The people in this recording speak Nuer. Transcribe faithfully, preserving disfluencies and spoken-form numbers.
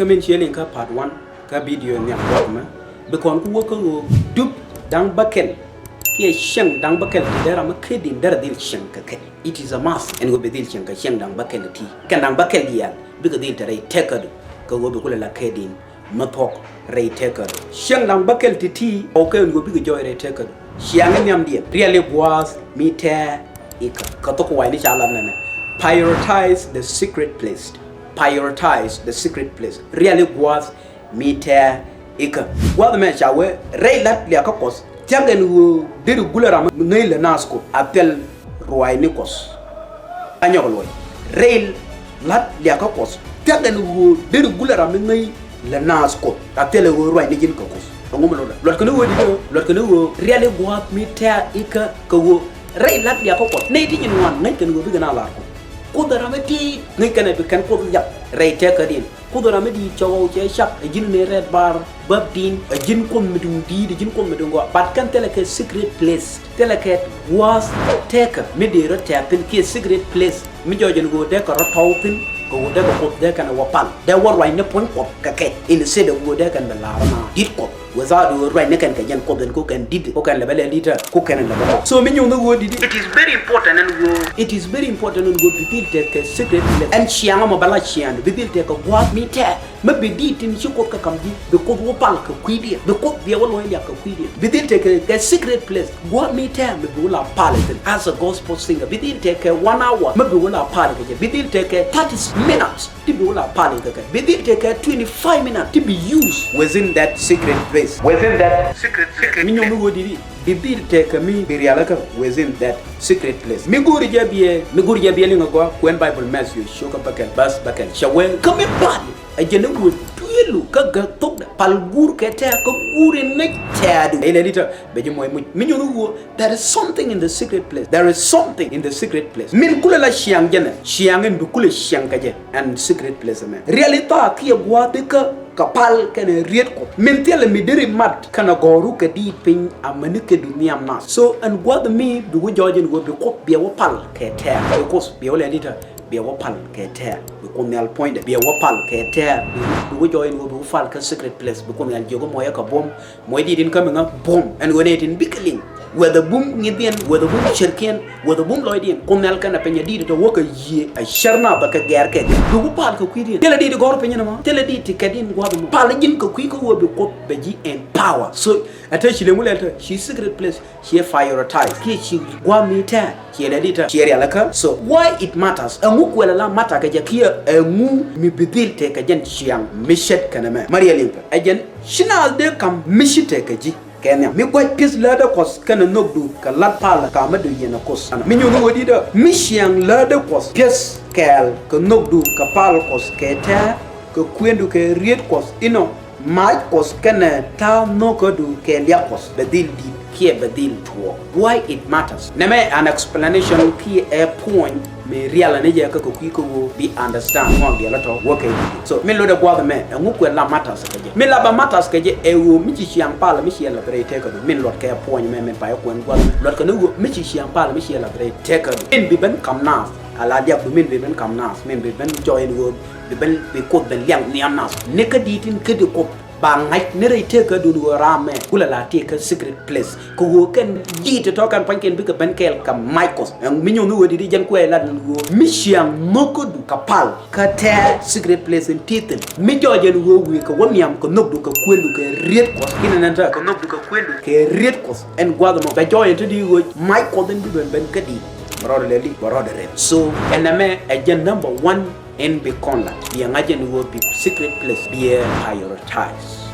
Kä min ciɛ liŋ kä part one kä video nhiam guɔk mɛ, bi kɔn ku wä kä ɣöö dup da̱ŋ bäkɛl kiɛ cieŋ da̱ŋ bäkɛl ti dee ram mi ket in derɛ dhil cieŋ kɛ kɛ. It is a must ɛn ɣöö bi dhil cieŋ kɛ cieŋ da̱ŋ bäkɛl ti kɛn da̱ŋ bäkɛl diaal bikɛ dhil te rɛy tekädu kɛ ɣöö bi kulɛ la ket in mi thuɔ̱k rɛy tekädu. Cieŋ da̱ŋ bäkɛl ti ti ɔ kɛ ɛn ɣöö bikɛ jɔɔc rɛy tekädu. Ciaŋ in nhiamdiɛn riali gua̱a̱th mi tɛɛ ikä. Kä thok wayni ca lat nɛnɛ, prioritize the secret place. Prioritize the secret place. Riali gua̱a̱th mi tɛɛ ikä. Gua̱a̱th mɛ ca wee rɛy la̱t liakä Kuɔth thia̱k ɛn ɣöö deri gulɛ ram mi ŋäc lɛ naath Kuoth a thil ruaacni Kuɔth. A nyɔk luɔc rɛy la̱t liakä Kuɔth thia̱k ɛn ɣöö deri gulɛ ram mi ŋäc lɛ naath Kuoth a thilɛ ɣöö ruaacni ji̱n kɛ Kuoth. Ɛŋu mi luɔtdɛ? Luɔtkɛ ni ɣöö di̱t ɣöö, luɔtkɛ ni ɣöö riali gua̱a̱th mi tɛɛ ikä kɛ ɣöö rɛy la̱t liakä Kuɔth nɛy ti nyin ŋuan ŋäc kɛn ɣöö bikɛ na lar Kuoth. Kuoth ɛ ram mi ti̱i̱t ŋäc kɛn ɛ bi kɛn Kuoth liak rɛy tɛkädiɛn. Kuoth ɛ ram mi di̱i̱t cɔw cɛ cak, ɛ ji̱n ni rɛt bar bäpdi̱n, ɛ ji̱n Kuoth mi duŋ di̱i̱t, ɛ ji̱n Kuoth mi duŋ gɔaa. But kɛn thilɛ kɛ secret place, thilɛ kɛ gua̱a̱th tekä mi dee rɔ tɛ̈th thi̱n kiɛ secret place mi jɔɔc ɛn ɣöö dee kɛ rɔ tɔw thi̱n kɛ ɣöö dee kɛ Kuoth dee kɛn ɛ wä pal, dee wä ruacni puɔ̱ny Kuɔth kɛ kɛ. Instead of ɣöö dee kɛn bɛ la̱r na di̱t Kuɔth without ɣöö ruacni kɛn kɛ jɛn Kuoth ɛn ko kɛn di̱t, ko kɛn lɛ bä lɛ li̱tɛ, ko kɛn lɛ bä bä. So mi nyuuth ni ɣöö di̱t i̱, it is very important ɛn ɣöö, it is very important ɛn ɣöö bi dhil tekɛ secret place. Ɛn ciaŋ ɛmɔ bä la ciaŋdu bi dhil tekɛ gua̱a̱th mi tɛɛ. Mi bi di̱t tin ci Kuoth kä ka̱m ji̱, bi Kuoth wä pal kɛ kui̱diɛn, bi Kuoth biɛ wä luɔ̱ny liak kɛ kui̱diɛn. Bi dhil tekɛ kɛ secret place, gua̱a̱th mi tɛɛ mi bi wä la pal thi̱n. As a gospel singer bi dhil tekɛ one hour mi bi wä la pal kɛ jɛ. Bi dhil tekɛ thirty minutes ti bi wä la pal kɛ kɛ. Bi dhil tekɛ twenty five minutes ti bi use within that secret place. Within that secret place. Mi nyuuth ni ɣöö di̱t i̱, bi dhil tekɛ mi bi rialikä within that secret place. Mi go̱o̱ri jɛ biɛ, mi go̱o̱ri jɛ biɛ liŋ a gɔaa, kuɛn Bible Matthew cio̱kä bäkɛl, bäth bäkɛl, cɛ wee kä mi pal ɛ jɛn i̱ ɣöö duëlu kä gäk thokdɛ, pal guur kɛ tɛ̈ɛ̈ kä guur in ŋäc tɛ̈ɛ̈du. Ɛ ilɛ li̱tɛ bɛ ji̱ muɔc muc. Mi nyuuth ni ɣöö there is something in the secret place. There is something in the secret place. Min kulɛ la ciaŋ jɛnɛ, ciaŋ in bi kulɛ ciaŋ kɛ jɛ ɛn secret place ɛmɛ. Riali thaak kiɛ gua̱a̱th ikä kɛ pal kɛnɛ riet Kuɔth. Min thilɛ mi deri mat kɛnɛ gɔ̱rä kɛ di̱i̱t piny amäni kɛ duŋ nhiam nath. So ɛn gua̱a̱th mi bi wä jɔɔc ɛn ɣöö bi Kuoth biɛ wä pal kɛ tɛ̈ɛ̈. Bi Kuoth biɛ wä lɛ li̱tɛ, biɛ wä pal kɛ tɛ̈ɛ̈. Bi Kuoth Nhial puɔ̱nydɛ biɛ wä pal kɛ tɛ̈ɛ̈. Bi, bi wä jɔɔc ɛn ɣöö bi wä pal kä secret place. Bi Kuoth Nhial jiök i̱ muɔcɛ kɛ buɔ̱m. Muɔc di̱t in kä mi ŋa̱ buɔ̱m ɛn ɣöö nɛy tin bikɛ liŋ. Whether bum ŋi̱thiɛn, whether bum cärkiɛn, whether bum lɔcdiɛn, Kuoth Nhial kɛnɛ piny a di̱t tɔ̱ wä kɛ yiëë a cär nath bä kɛ gɛr kɛ. Bi wä pal kɛ kui̱diɛn. Thilɛ di̱t gɔ̱r piny ɛn ɛmɔ. Thilɛ di̱t ti kɛt in gua̱th ɛmɔ. Pal ji̱n kɛ kui̱ kä ɣöö bi Kuoth bɛ ji̱ empower. So ɛ te ci liŋ wä lɛl tɛ ci secret place, ci prioritize kiɛ ci gua̱th mi tɛ̈ɛ̈, ci lɛ di̱t tɛ, ci rialikä. So why it matters? Ɛŋu kuɛl ala matter kɛ jɛ kiɛ ɛŋu mi bi dhil tekɛ jɛn ciaŋ mi ce̱tkɛ nɛmɛ? Ma riɛl in pɛ ɛ jɛn ci naath dee ka̱m mi ci tekɛ ji̱ kɛ nhiam. Mi gua̱c pi̱eth lätdä Kuɔth kɛnɛ nhökdu kɛ la̱t palä kamädu yɛn ɛ Kuoth. Mi nyuuth ni ɣöö di̱tdä mi ciaŋ lätdä Kuɔth pi̱eth kɛɛl kɛ nhökdu kɛ pal Kuɔth kɛ tɛ̱̈ɛ̱̈ kɛ kuëndu kɛ riet Kuɔth inɔ mac Kuɔth kɛnɛ ta̱a̱ nho̱kädu kɛ liak Kuɔth bɛ dhil di̱t kiɛ bɛ dhil tuɔɔk. Why it matters? Nɛmɛ an explanation kiɛ ɛ point mi rialɛ ni jɛ kä kɛ kui̱ kä ɣöö bi understand ŋɔak diɛl ɛ tɔ̱ wä kɛ di̱t. So min lotdɛ gua̱th ɛmɛ ɛŋu kuɛ la matters kɛ jɛ? Min la bɛ matters kɛ jɛ ɛ ɣöö mi ci ciaŋ pal mi ciɛ lath rɛy tekädu. Min luɔt kɛ point ɛmɛ min payɛ kuɛn gua̱th ɛmɛ. Luɔt kɛ ni ɣöö mi ci ciaŋ pal mi ciɛ lath rɛy tekädu. Min bi ben ka̱m naath. Ala diakdu min bi ben ka̱m naath. Min bi ben jɔɔc ɛn ɣöö bi ben bi Kuoth ben liak nhiam nath. Ni kä di̱t in kä di Kuoth ba ŋa̱c ni rɛy tekädun ɣöö ram mɛ gulɛ la tëë kä secret place. Kɛ ɣöö kɛn ji̱ ti tɔ̱ kɛn pua̱nykiɛn bikɛ ben kɛɛl kɛ mac Kuɔth. Ɛŋu mi nyuɔ̱th ni ɣöö di̱t i̱ jɛn kuɛ lat ni ɣöö mi ciaŋ nhökädu kɛ pal kä tɛ̱̈ɛ̱̈ secret place in ti thi̱n. Mi jɔɔc ɛn ɣöö wi̱i̱ kɛ wä nhiam kɛ nhökdu kɛ kuëndu kɛ riet Kuɔth. Ki̱n ɛn ɛn tɛ kɛ nhökdu kɛ kuëndu kɛ riet Kuɔth. Ɛn gua̱th ɛmɔ bɛ jɔɔc ɛn te di ɣöö mac Kuɔth in bi ben ben kä di̱i̱t. Bɛ rɔɔdɛ lɛ li̱, bɛ rɔɔdɛ rɛp. So ɛn ɛmɛ ɛ jɛn number one. Ɛn bi kɔn la biɛ ŋa̱c ɛn ɣöö bi secret place biɛ prioritize.